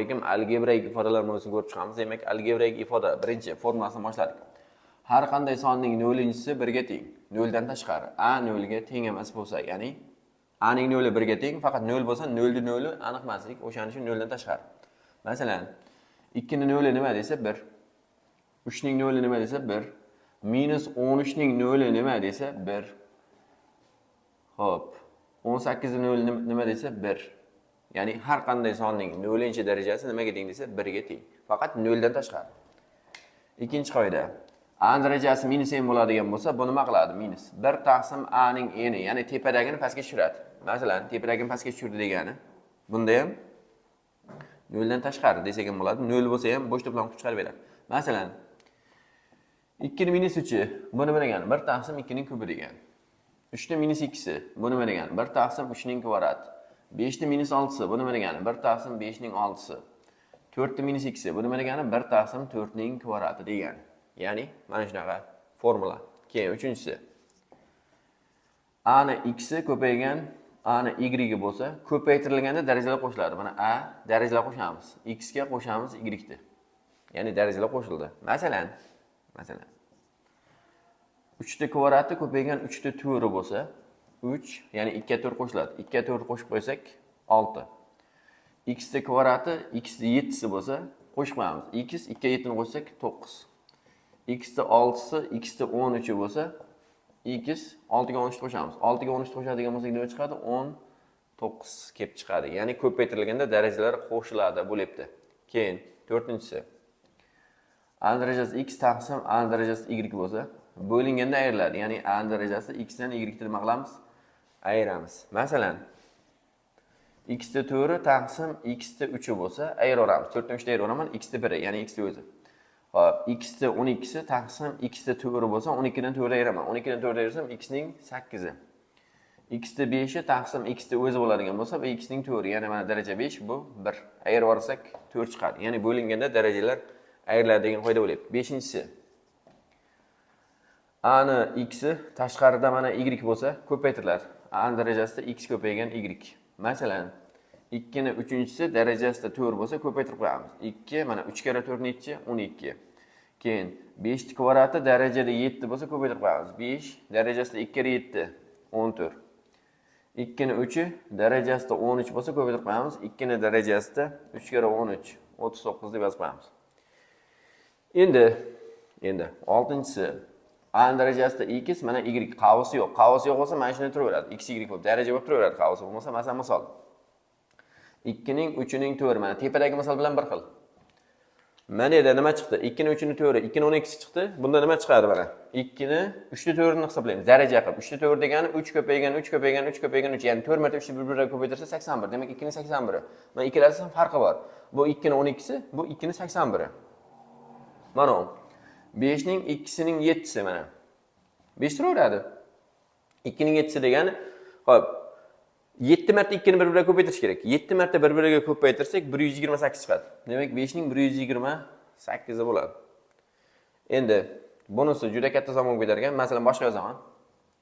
Assalomu alaykum. Algebraik ifodalar mavzusini ko'rib chiqamiz. Demak, algebraik ifoda birinchi formulasini boshladik. Har qanday sonning nollinchisi birga teng. Noldan tashqari a nolga teng emas bo'lsa, ya'ni a ning noli birga teng, faqat nol bo'lsa, nolni noli aniq emaslik, o'shaning uchun noldan tashqari. Masalan, 2 ning noli nima desa 1. 3 ning noli nima desa 1. Minus 13 ning noli nima desa 1. Xo'p, 18 ning noli nima desa 1. Ya'ni har qanday sonning nollinchi darajasi nimaga teng desa 1 ga teng. Faqat noldan tashqari. Ikkinchi qoida. A darajasi minus n bo'ladigan bo'lsa, bu nima qiladi? Minus 1 taqsim a ning n, ya'ni tepadagini pastga tushiradi. Masalan, tepadagini pastga tushirdi degani. Bunda ham noldan tashqari desak ham bo'ladi. Nol bo'lsa ham bo'sh to'plam qilib chiqarib beradi. Masalan, 2 ning minus 3 bu nima degani? 1 taqsim 2 ning kubi degani. 3 ning minus 2si bu nima degani? 1 taqsim 3 ning kvadrati. 5 ning minus 6si bu nima degani? 1 taqsim 5 ning 6si. 4 ning minus 2si bu nima degani? 1 taqsim 4 ning kvadrati degani. Ya'ni mana shunaqa formula. Keyin uchinchisi. A ni x i ko'paygan a ni y bo'lsa, ko'paytirilganda darajalar qo'shiladi. Mana a darajalar qo'shamiz. X ga qo'shamiz y ni. Ya'ni darajalar qo'shildi. Masalan 3 ta kvadrati ko'paygan 3 ta to'ri bo'lsa, 3, ya'ni 2 ga 4 qo'shiladi. 2 ga 4 qo'shib qo'ysak 6. X ta kvadrati x ta 7si bo'lsa, qo'shib qo'yamiz. X 2 ga 7 ni qo'shsak 9. X ta 6si x ta 13 bo'lsa, x 6 ga 13 qo'shamiz. 6 ga 13 qo'shadigan bo'lsak nima chiqadi? 19 kelib chiqadi. Ya'ni ko'paytirilganda darajalar qo'shiladi bo'lyapti. Keyin to'rtinchisi. A darajasi x taqsim a darajasi y bo'lsa, bo'linganda ayriladi. Ya'ni a darajasi x dan y ni nima qilamiz? Ayiramiz. Masalan, x ta 4 taqsim x ta 3 bo'lsa, ayiraveramiz. 4 dan 3 ta ayiraveraman, x ta 1, ya'ni x ta o'zi. Xo'p, x ta 12 taqsim x ta 4 bo'lsa, 12 dan 4 ayiraman. 12 dan 4 ayirsam x ning 8i. X ta 5 taqsim x ta o'zi bo'ladigan bo'lsa, bu x ning 4, ya'ni mana daraja 5 bu 1. Ayirib yuborsak 4 chiqadi. Ya'ni bo'linganda darajalar ayriladi degan qoida bo'lyapti. Beshinchisi. A ni x i tashqarida mana y bo'lsa, ko'paytiriladi. A darajasida x ko'paygan y. Masalan, 2 ni uchinchisi darajasida 4 bo'lsa, ko'paytirib qo'yamiz. 2 mana 3 karra 4 nechi? 12. Keyin 5 ni kvadrati darajada 7 bo'lsa, ko'paytirib qo'yamiz. 5 darajasida 2 karra 7 14. 2 ni 3 darajasida 13 bo'lsa, ko'paytirib qo'yamiz. 2 ni darajasida 3 karra 13 39 deb yozib qo'yamiz. Endi oltinchisi. A darajasida x mana y qavsi yo'q. Qavsi yo'q bo'lsa, mana shunday turaveradi. X y bo'lib, daraja bo'lib turaveradi qavsi bo'lmasa. Masalan, misol. 2 ning 3 ning 4 mana tepadagi misol bilan bir xil. Mana yerda nima chiqdi? 2 ning 3 ning 4, 2 ning 12 chiqdi. Bunda nima chiqadi mana? 2 ni 3 ni 4 ni hisoblaymiz. Daraja qilib. 3 ni 4 degani 3 ko'paygan 3 ko'paygan 3 ko'paygan 3, ya'ni 4 marta 3 ni bir-biriga ko'paytirsa 81. Demak, 2 ning 81. Mana ikkalasining farqi bor. Bu 2 ning 12si, bu 2 ning 81. Mana u. 5 ning 2sining 7si mana. 5 turaveradi. 2 ning 7si degani, xo'p, 7 marta 2 ni bir-biriga ko'paytirish kerak. 7 marta bir-biriga ko'paytirsak 128 chiqadi. Demak, 5 ning 128 bo'ladi. Endi bunisi juda katta zamon ko'targan. Masalan, boshqa yozaman.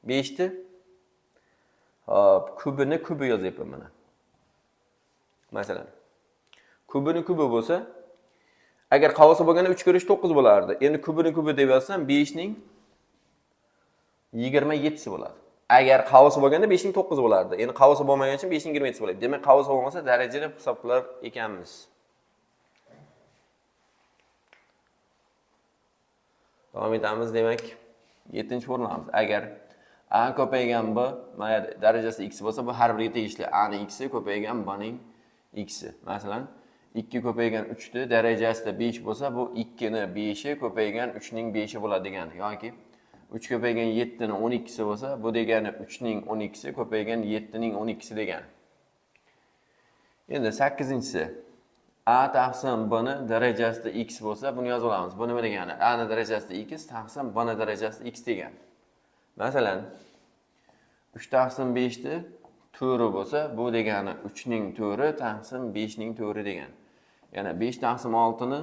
5 ni, xo'p, kubini kubi yozyapman mana. Masalan, kubini kubi bo'lsa, agar qavsi bo'lganda 3 ko'rish 9 bo'lardi. Endi kubini kubi deb yozsam 5 ning 27si bo'ladi. Agar qavsi bo'lganda 5 ning 9 bo'lardi. Endi qavsi bo'lmagani uchun 5 ning 27si bo'ladi. Demak, qavsi bo'lmasa daraja deb hisoblar ekanmiz. Davom etamiz, demak, 7-formulamiz. Agar a ko'paygan b mana darajasi x bo'lsa, bu har biriga tegishli. A ning x i ko'paygan b ning x i. Masalan, 2 ko'paygan 3 ni darajasida 5 bo'lsa, bu 2 ni 5 i ko'paygan 3 ning 5 i bo'ladi degani. Yoki 3 ko'paygan 7 ni 12si bo'lsa, bu degani 3 ning 12si ko'paygan 7 ning 12si degani. Endi 8-inchisi. A taqsim b ni darajasida x bo'lsa, buni yozib olamiz. Bu nima degani? A ni darajasida x taqsim b ni darajasida x degani. Masalan, 3 taqsim 5 ni 4 bo'lsa, bu degani 3 ning 4 taqsim 5 ning 4 degani. Yana 5 taqsim 6 ni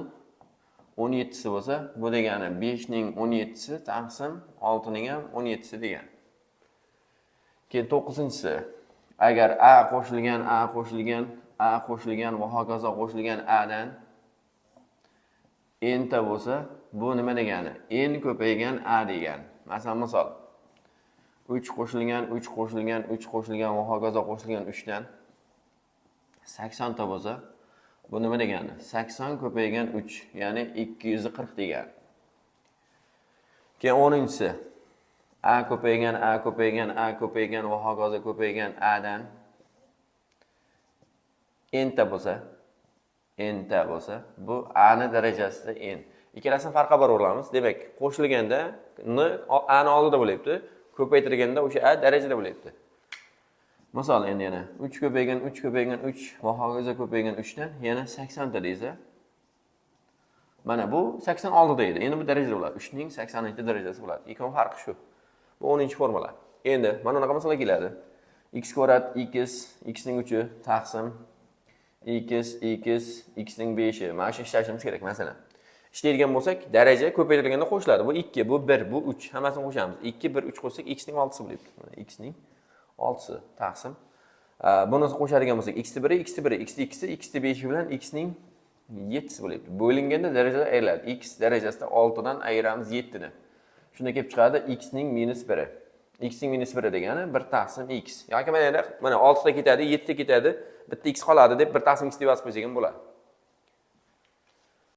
17si bo'lsa, bu degani 5 ning 17si taqsim 6 ning ham 17si degani. Keyin 9-inchisi. Agar a qo'shilgan a qo'shilgan A qo'shilgan va hokazo qo'shilgan a dan n ta bo'lsa, bu nima degani? N ko'paygan a degani. Masalan, misol 3 qo'shilgan 3 qo'shilgan 3 qo'shilgan va hokazo qo'shilgan 3 dan 80 ta bo'lsa, bu nima degani? 80 ko'paygan 3, ya'ni 240 degani. Keyin 10-inchisi a ko'paygan a ko'paygan a ko'paygan va hokazo ko'paygan a dan n ta bo'lsa, n ta bo'lsa, bu a ni darajasida n. Ikkalasini farqi bor olamiz. Demak, qo'shilganda n a ni oldida bo'lyapti, ko'paytirganda o'sha a darajada bo'lyapti. Misol, endi yana 3 ko'paygan 3 ko'paygan 3 va hokazo ko'paygan 3 dan yana 80 ta desa, mana bu 80 oldida edi. Endi bu darajada bo'ladi. 3 ning 80 darajasi bo'ladi. Ikkovi farqi shu. Bu 10-formula. Endi mana bunaqa masala keladi. X kvadrat x x ning 3 taqsim x x x ning 5. Mana shu ishlashimiz kerak, masalan. Ishlaydigan bo'lsak, daraja ko'paytirilganda qo'shiladi. Bu 2, bu 1, bu 3. Hammasini qo'shamiz. 2, 1, 3 qo'shsak, x ning 6si bo'lyapti. Mana x ning 6si taqsim. Buni qo'shadigan bo'lsak, x ni 1, x ni 1, x ni 2si, x ni 5 bilan x ning 7si bo'lyapti. Bo'linganda darajalar ayriladi. X darajasida 6 dan ayiramiz 7 ni. Shunda kelib chiqadi x ning minus 1. X ning minus 1 degani 1 taqsim x. Yoki mana yerda mana 6 ta ketadi, 7 ta ketadi, bitta x qoladi deb 1 taqsim x deb yozib qo'ysak ham bo'ladi.